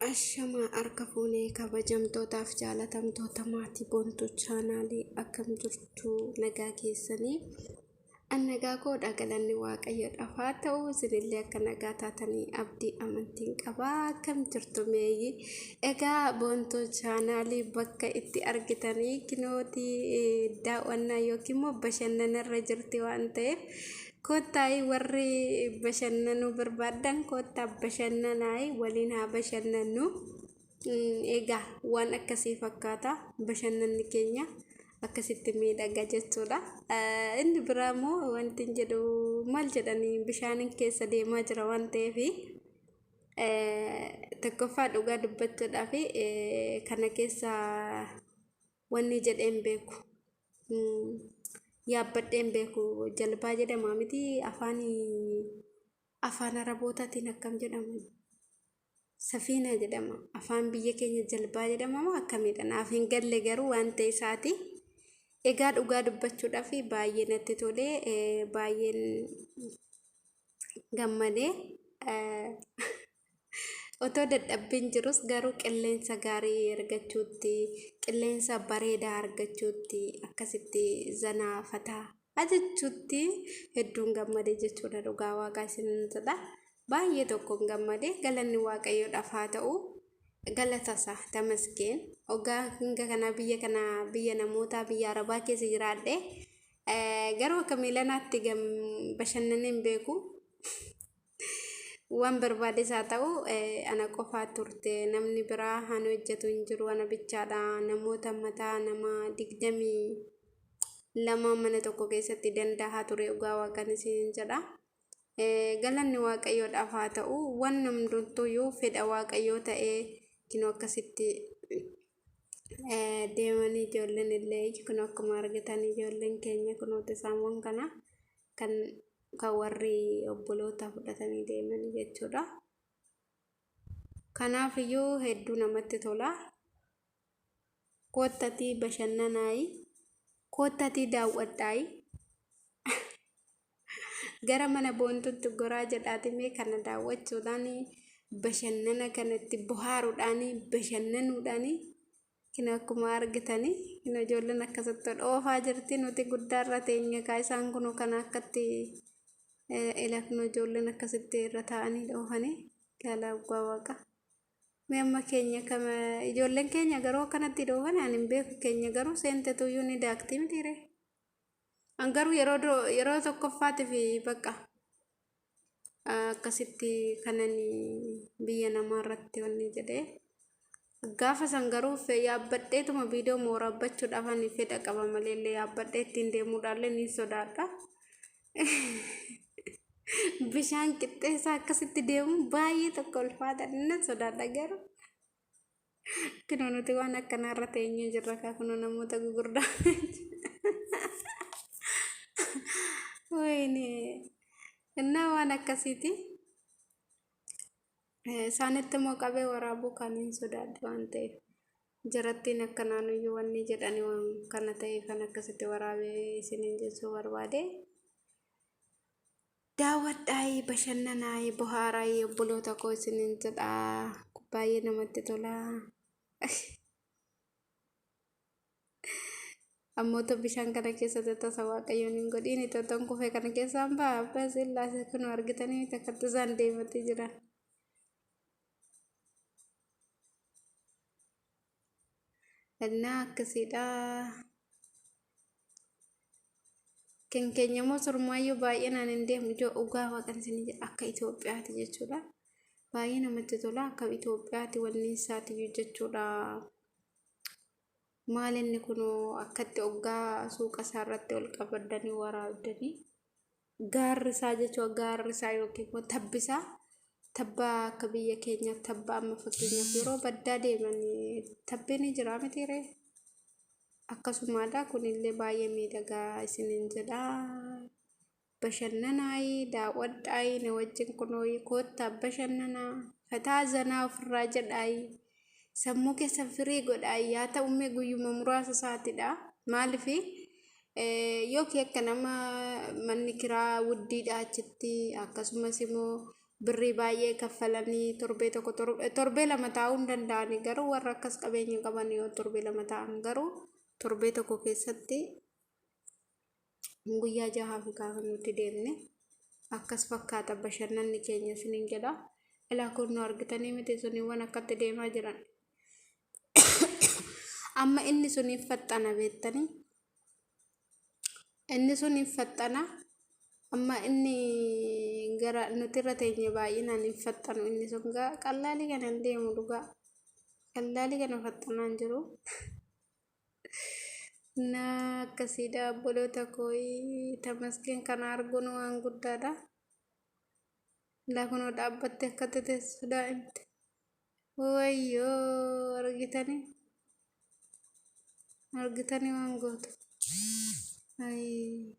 Ashamaa harka fuunee kabajamtootaaf jaalatamtoota maatii Boontuu chaanaalii, akkam jirtu? Nagaa keessanii? An nagaa koodha, galanni Waaqayyoodhaaf haa ta'u. Isinillee akka nagaa taatanii abdii amantiin qabaa. Akkam jirtu meeyyi? Egaa Boontuu chaanaalii bakka itti argitanii kinootii daawwannaa yookiin immoo bashannanarra jirti waan ta'eef, koottaayii warri bashannanuu barbaaddan koottaa bashannanaayii, waliin haa bashannannu. Egaa waan akkasii fakkaata, bashannanni keenya akkasitti miidhaga jechuudha. Inni biraa immoo wanti hin jedhu maal jedhanii, bishaanin keessa deemaa jira waan ta'eef, tokkoffaa dhugaa dubbachuudhaaf kana keessa wanni jedheen beeku. Yaabbadheen beeku. Jalbaa jedhama miti, afaan Arabootaatiin akkam jedhama? Safiinaa jedhama. Afaan biyya keenya jalbaa jedhama moo akkamidha? Naaf hin galle garuu waan ta'e isaati. Egaa dhugaa dubbachuudhaaf baay'ee natti tolee, baay'een gammadee. Otoo dadhabbiin jirus garuu qilleensa gaarii argachuutti, qilleensa bareedaa argachuutti, akkasitti zanaa fataa jechuutti hedduun gammade jechuudha, dhugaa waaqaa isin jedha. Baay'ee tokkoon gammade, galanni Waaqayyoodhaaf haa ta'u. Galatasaa tamasgeen. Ogaa hanga kanaa biyya kana, biyya namootaa, biyya Arabaa keessa jiraadhe, garuu akka miilanaatti bashannanee hin beeku. Waan barbaades haa ta'u, ana qofaa turte, namni biraa hani hojjetu hin jiru, ana bichaadha. Namoota mataa nama 22 mana tokko keessatti dandahaa ture, dhugaa waaqan isin jedha. Galanni Waaqayyoodhaaf haa ta'u. Waan hundumtuyyuu fedha Waaqayyoo ta'ee kunoo akkasitti deemanii, ijoolleen illee kunoo akkuma argitan, ijoolleen keenya kunooti isaawwan kana kan kan warri obboloota fudhatanii deemanii jechuudha. Kanaaf iyyuu hedduu namatti tola. Koottatii bashannanaayi, koottatii daawwadhaayi. Gara mana Boontuutti goraa jedhaati mee kana daawwachuudhaan, bashannana kanatti bohaaruudhaan, bashannanuudhaan. Kina akkuma argitanii kina ijoolleen akkasitti dhoofaa jirti, nuti guddaarra teenya kaa, isaan kun kana akkatti ilaknu, ijoolleen akkasitti irra taa'anii dhoofanii ilaalaa, dhugaa waaqa. Mee amma keenya kama ijoolleen keenya garuu akkanatti dhoofan ani hin beeku, keenya garuu seentetuyyuu ni daakti mitiire. An garuu yeroo tokkoffaatiif bakka akkasitti kanan biyya namaa irratti wanni jedhee gaafa san garuu yaabbadheetuma viidiyoo waraabbachuudhaaf ani fedha qaba malee illee yaabbadhee ittiin deemuudhaallee ni sodaadha. Bishaan qixxeessaa akkasitti deemuun baay'ee tokko ulfaata, nan sodaadha garuu. Kunoo nuti waan akkanaa irra teenyee jirra kaa, kunoo namoota gugurdaa. Wayne innaa waan akkasiiti. Isaanitti immoo qabee waraabuu kan hin sodaadhe waan ta'eef. Jarattiin akkanaanuyyuu wanni jedhani waan kana ta'eef kan akkasitti waraabee isiniin jechuu barbaade. Daawwadhaayii, bashannanaayii, bohaaraayii obboloota koo isiniin jedha. Baay'ee namatti tola. Ammoota bishaan kana keessatti tasa Waaqayyoon hin godhiin totoon kufee kana keessaan ba'a. Abbaa Sillaasee, kun argitanii miti akkatti isaan deematee jiran. Innaa akkasiidha. Kan keenya immoo surmaayyuu baay'inaan hin deemu ijoo, dhugaa waaqan isin jedha, akka Itoophiyaati jechuudha. Baay'ee namatti tola, akka Itoophiyaati wanni isaatiyyuu jechuudha. Maal inni kun akkatti oggaa suuqa isaa irratti ol qabadanii waraabdanii, gaarri isaa jechuudha, gaarri isaa yookiin immoo tabbi isaa tabba akka biyya keenyaa tabba amma fakkeenyaaf yeroo baddaa deeman tabbi ni jira miti ree? Akkasumaadha, kunillee baay'ee miidhagaa isiniin jedha. Bashannanaayii, daawwadhaayii, na wajjin kunooyii koottaa bashannanaa, fataa zanaa ofirraa jedhaayii, sammuu keessan firii godhaayii. Yaa ta'u mee guyyuma muraasa isaatidha. Maalifi yookiin akka nama manni kiraa wuddiidha achitti, akkasumas immoo Birrii baay'ee kaffalanii torbee tokko torbee lama taa'uu hin danda'ani garuu warra akkas qabeenya qaban yoo torbee lama taa'an garuu torbee tokko keessatti guyyaa jahaaf gaafa nuti deemne akkas fakkaata bashannanni keenya isiniin jedha. Ilaa kun nu argitanii miti suniiwwan akkatti deemaa jiran. Amma inni suniif faxxana beektanii. Inni sun hin faxxana. Amma inni gara nuti irra teenye baay'inaan hin faxxanu inni sun qallaalii kana hin deemu dhugaa. Qallaalii kana faxxanaa hin jiru. Na akkasiidha obboloota koo tamasgeen kana arguun waan guddaadha. Ilaa kunoo dhaabbatte akkatti teessu daa'imti. Wayyoo argitanii argitanii waan gootu. Ayii.